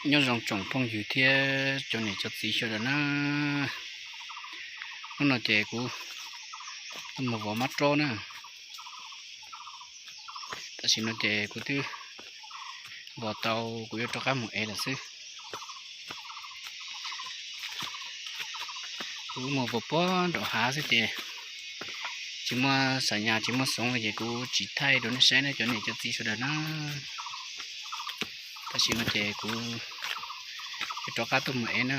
Nyob zoo tsoom phooj ywg thiab cov niam cov txiv sawv daws na. Hnub no ces kuv mus vov mab rob na. Tam sim no ces kuv twb vov tau, kuv yuav rov qab mus ev lawm xwb. Kuv mus vov puag nraum hav xwb ces tsis muaj xam nyas tsis muaj xoov li ces kuv tsis thaij rau nej saib na cov niam cov txiv sawv daws na. Tam sim no ces kuv yuav rov qab tuaj mus ev na.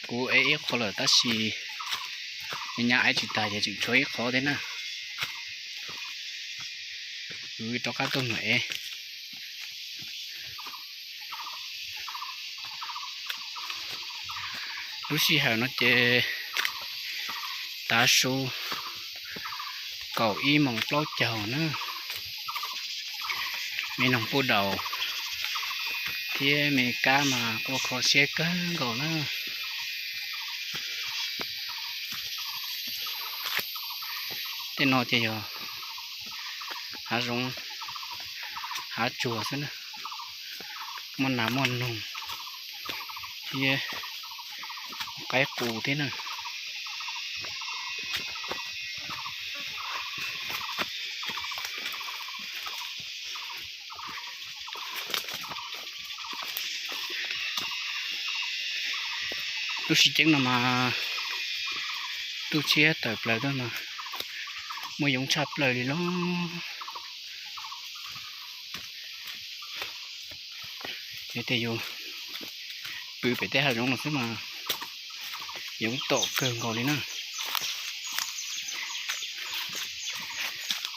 Kuv ev ib qho lawm tab sis nyab ev tsis tas ces tseem tshuav ib qho thiab na. Kuv rov qab tuaj mus ev. Lub sij hawm no ces tav su kaum ib moos plaub caug na. Me noog puj daus thiab me kab mas quaj kho siab kawg nkaus na. Tej no ces yog hav zoov hav tsuag xwb na, muaj nas muaj noog thiab qaib qus thiab na. Lub sij ceeb no mas ntuj tshiab tawm plaws tuaj mas muaj yoov tshaj plaws li los. Yog tias yus pw pem tej hav zoov no xwb mas yoov tom kawg nkaus li na.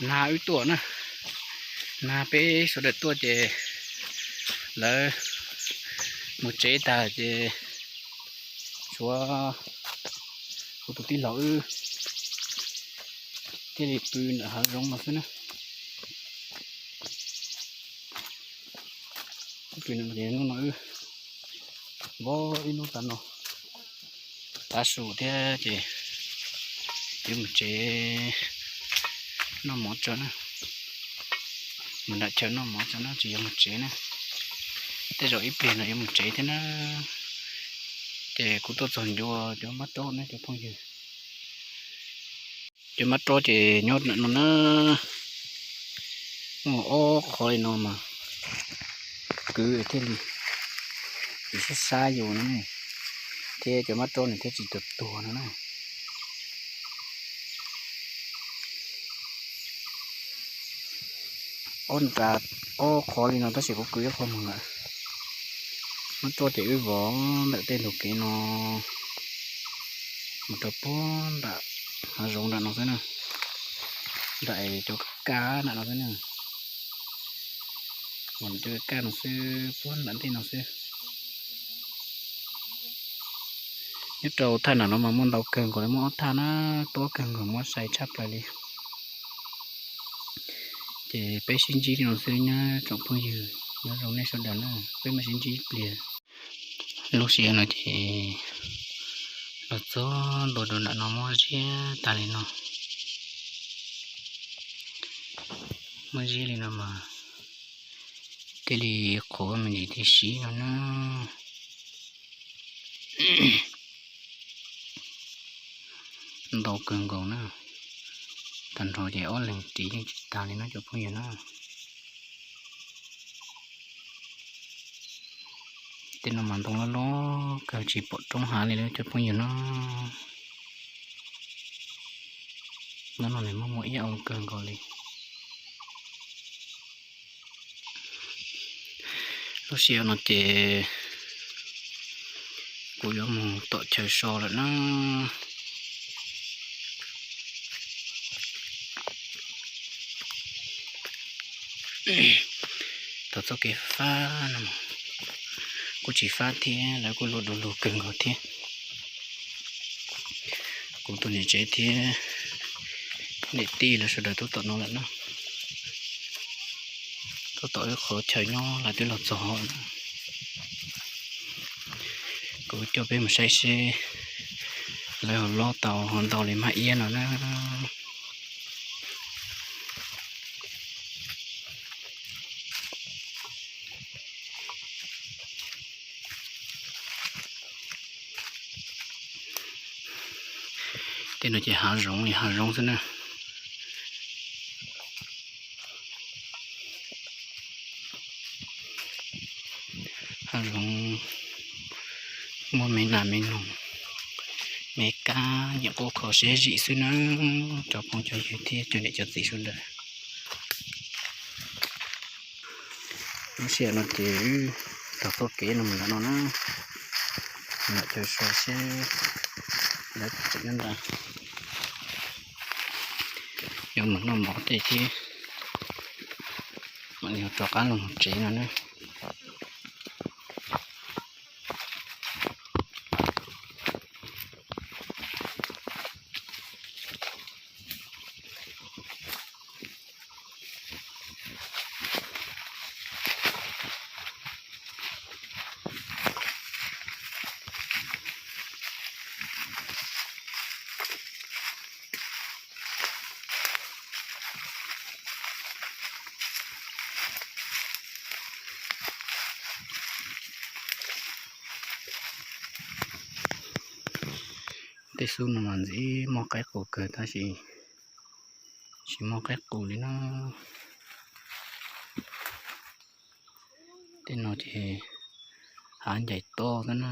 Nag wb tuaj na, nag peb sawv daws tuaj ces lawv mus tsev tag ces tshuav kuv tus tij laug wb thiaj li pw ntawm hav zoov no xwb na. Hnub no wb vov ib hnub tav no, tav su thiab ces yuav mus tsev noj mov tso na. Mus nram chaw noj mov tso na, tsis yog mus tsev na. Tej zaum ib pliag no yuav mus tsev thiab na. Ces kuv tuaj txog ncua cov mab rob na cov phooj ywg. Cov mab rob ces nyob ntawm no na, muaj ob qho li no mas kwv thiaj li, kwv sab sab yus no ne, thiab cov mab rob nws thiaj tsis tuag tuag no na. Ob nra, ob qho li no tab sis kuv kwv ib qho mus lawm. Mab rob ces wb vov ntawm tej ntug kev no mus rau puag nram hav zoov nram no xwb na, nram cov kaj nram no xwb na. Vov cov kaj no xwb, puag nram ntej no xwb. Nyob rau thaj nram no mas muaj ntau kawg nkaus li, muaj ob thaj na, tuab kawg nkaus, muab sai tshaj plaws li. Ces peb sib ntsib li no xwb nyob tsoom phooj ywg, nyob zoo nej sawv daws na, peb mam sib ntsib ib pliag. Lub sij hawm no ces los txog ntua rau nram no muab ziab tag li no. Muab ziab li no mas thiaj li qhuav me ntsis thiaj siv no na. Ntau kawg nkaus na, tag nrho ces ob leeg ris yeej tsis tag li no cov phooj ywg na. Tej no mas ntoo loj loj kawg tsis pom roob hav li lawm cov phooj ywg na. Hnub no nws muaj muaj ib ao kawg nkaus li. Lub sij hawm no ces kuv yuav mus tom chaw so lawm na. Tau txoj kev fab no kuj tsis fab thiab, lawv kuj luaj du lug kawg nkaus thiab. Kuv tus niam tsev thiab niam tij lawv sawv daws tuaj tom no lawm na. Tuaj tom ib qhov chaw nyob lawv twb los txog na. Kuv coj peb mus saib seb lawv ho lob tau ho ntau li mag iab no na. Tej no ces hav zoov li hav zoov xwb na. Hav zoov muaj me nas me noog, me kab, nyiam quaj kho siab zim xwb na. Cov phooj cov ywg thiab cov niam cov txiv sawv daws, lub sij hawm no ces wb taug txoj kev no mus lawm no na, mus lawm caw so seb lawv tseem nyob ntawd, yuav mus noj mov tej thiab mam li rov qab los tsev no na. Tej xub no mas ntxim muaj qaib qus kawg tab sis tsis muaj qaib qus li na. Tej no ces hav ncaim toj xwb na,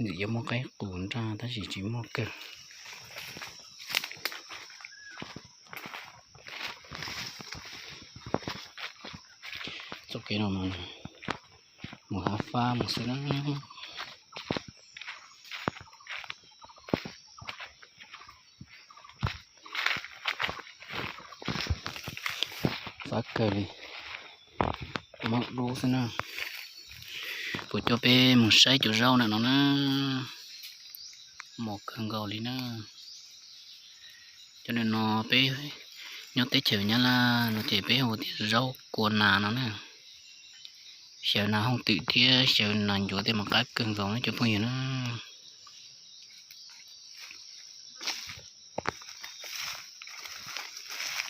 ntxim yuav muaj qaib qus nraj tab sis tsis muaj kawg. Txoj kev no mas mus hav fab mus xwb na. Fab kawg li, mob dub xwb na. Kuv coj peb mus saib cov zaub ntawm no na, mos kawg nkaus li na. Cov ntawm no peb nyob teb chaws Nyab Laj no ces peb hu tias zaub kua nas no na. Xyaw nas hooj twm thiab xyaw nas ncuav tej mas qab kawg nkaus na cov phooj ywg na.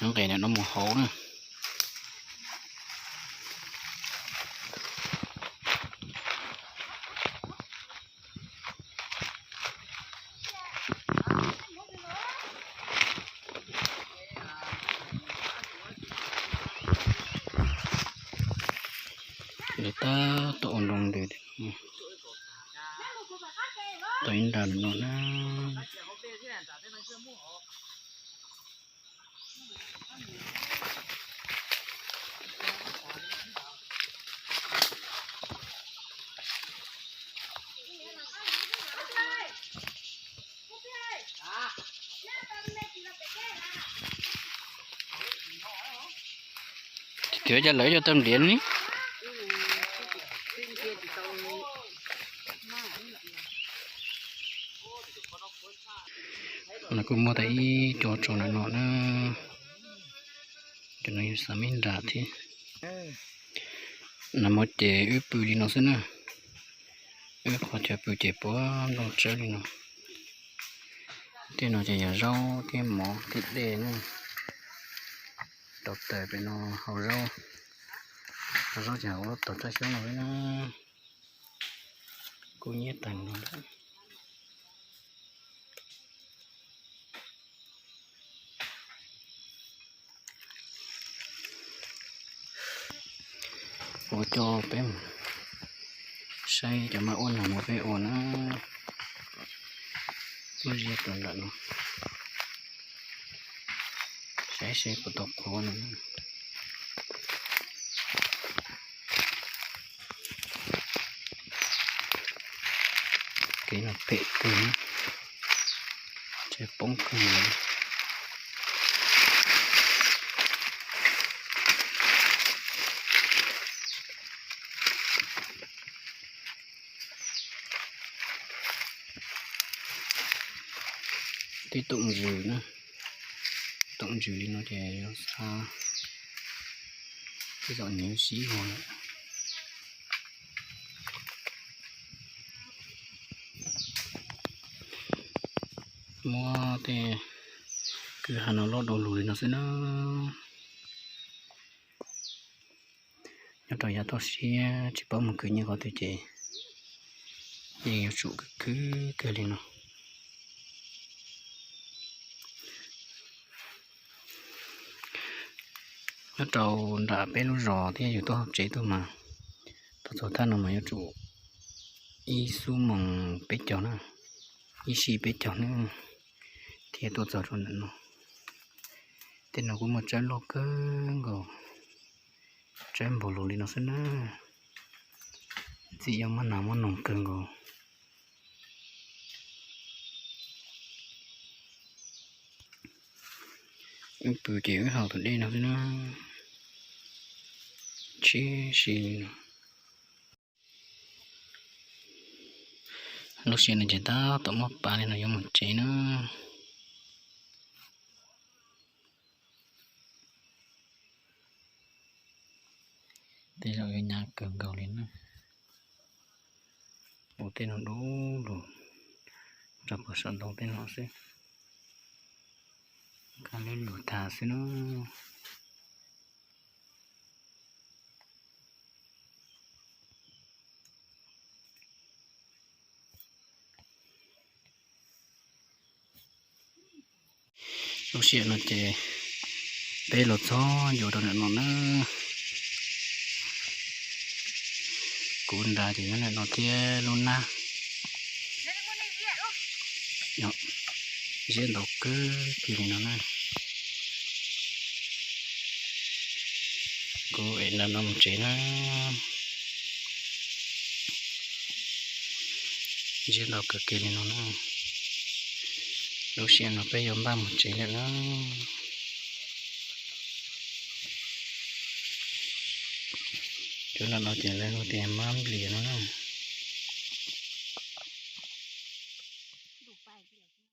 Nqes ntawm no mus hauv na. Lawv tab tom ua nroo ntws, tau ib nra no na. Twb cov lawv cov tawg npliav ne. No kuj muaj tau ib co tsaus ntawm no na. Cov no yog xav me nra thiab. Nag hmo ces wb pw li no xwb na. Wb qhov chaw pw ces puag nplooj tsawb li no. Tej no ces yog zaub thiab mov thiab dej na. Rau taws pem no hau zaub, hau zaub ces hau lub tog tsab xyoob no na. Kuj nyiab tag no lawm. Ua coj peb saib cov maj ua nag no peb ua na. Muaj ziab rau nram no, saib seb puas tau qhuav no. Kev no phem kawg, tsheb poob kawg li. Tej toom ntsws na, toom ntsws li no ces yuav xa tej zaum nyiv sib hua lawm. Muab tej kwj ha no loj du lug li no xwb na. Nyob rau yav toj siab tsis paub mus khwv nyiaj qhov twg ces yeej yuav tsum khwv khwv kawg li no. Nyob rau nram peb lub zos thiab yus tuaj hauv tsev tuaj mas, tuaj txog thaj no mas yuav tsum ib xuab moos peb caug na, ib sij peb caug na, thiaj tuaj txog rau ntawm no. Tej no kuj muaj tsawb loj kawg nkaus, tsawb npaum lus li no xwb na. Txim yog muab nas muab noog kawg nkaus. Wb pw ces wb haus tus dej no xwb na, tshib si li no. Lub sij hawm no ces tab tom muab pav li no yuav mus tsev na. Tej zaum yuav nyab kawg nkaus li na. Ua tej no dub lug rau puag saum ntoo tej no xwb, kaj lub lug tag xwb na. Lub sij hawm no ces peb los txog yuav rau ntawm no na. Kuv nrad ces nyob ntawm no thiab lub nab. Ziab ntau kawg kiag li no na. Kuv ev nram no mus tsev na. Ziab ntau kawg kiag li no na. Lub sij hawm no peb yuav npaj mus tsev lawm na. Cov nram no ces lawv hu tias mab nplias no na.